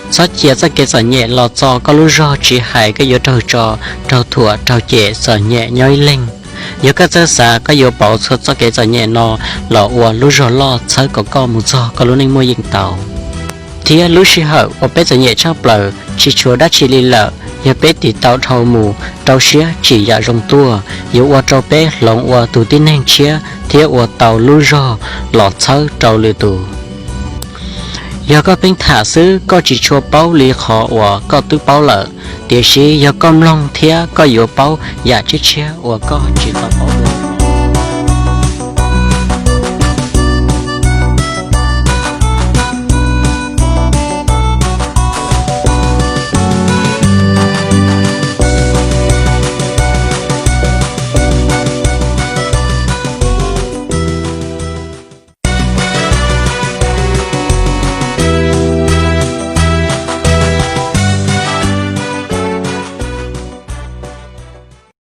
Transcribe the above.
Txhob cia txoj kev txom nyem los txo koj lub zog, tsis hais koj yuav raug tso, raug thuam, raug cem, txom nyem nyob ib leeg. Yog koj txawj xav, koj yuav pauv txhua txoj kev txom nyem no los ua lub zog loj txhawb kom koj mus txog koj lub neej muaj yeej tau. Thiab lub sij hawm uas peb txom nyem tshaj plaws tsis tshuav dab tsi li lawm, yog peb tiv tau dhau mus rau siab tsim yam zoo tuaj, yuav ua rau peb hloov ua tus tib neeg tshiab thiab ua tau lub zog los txhawb rau lwm tus. Yog koj pheej tham xwb, koj tsis tshua paub li qhov uas koj twb paub lawm, tiam sis yog koj mloog thiab koj yuav paub yam tshiab tshiab uas koj tsis tau paub dua.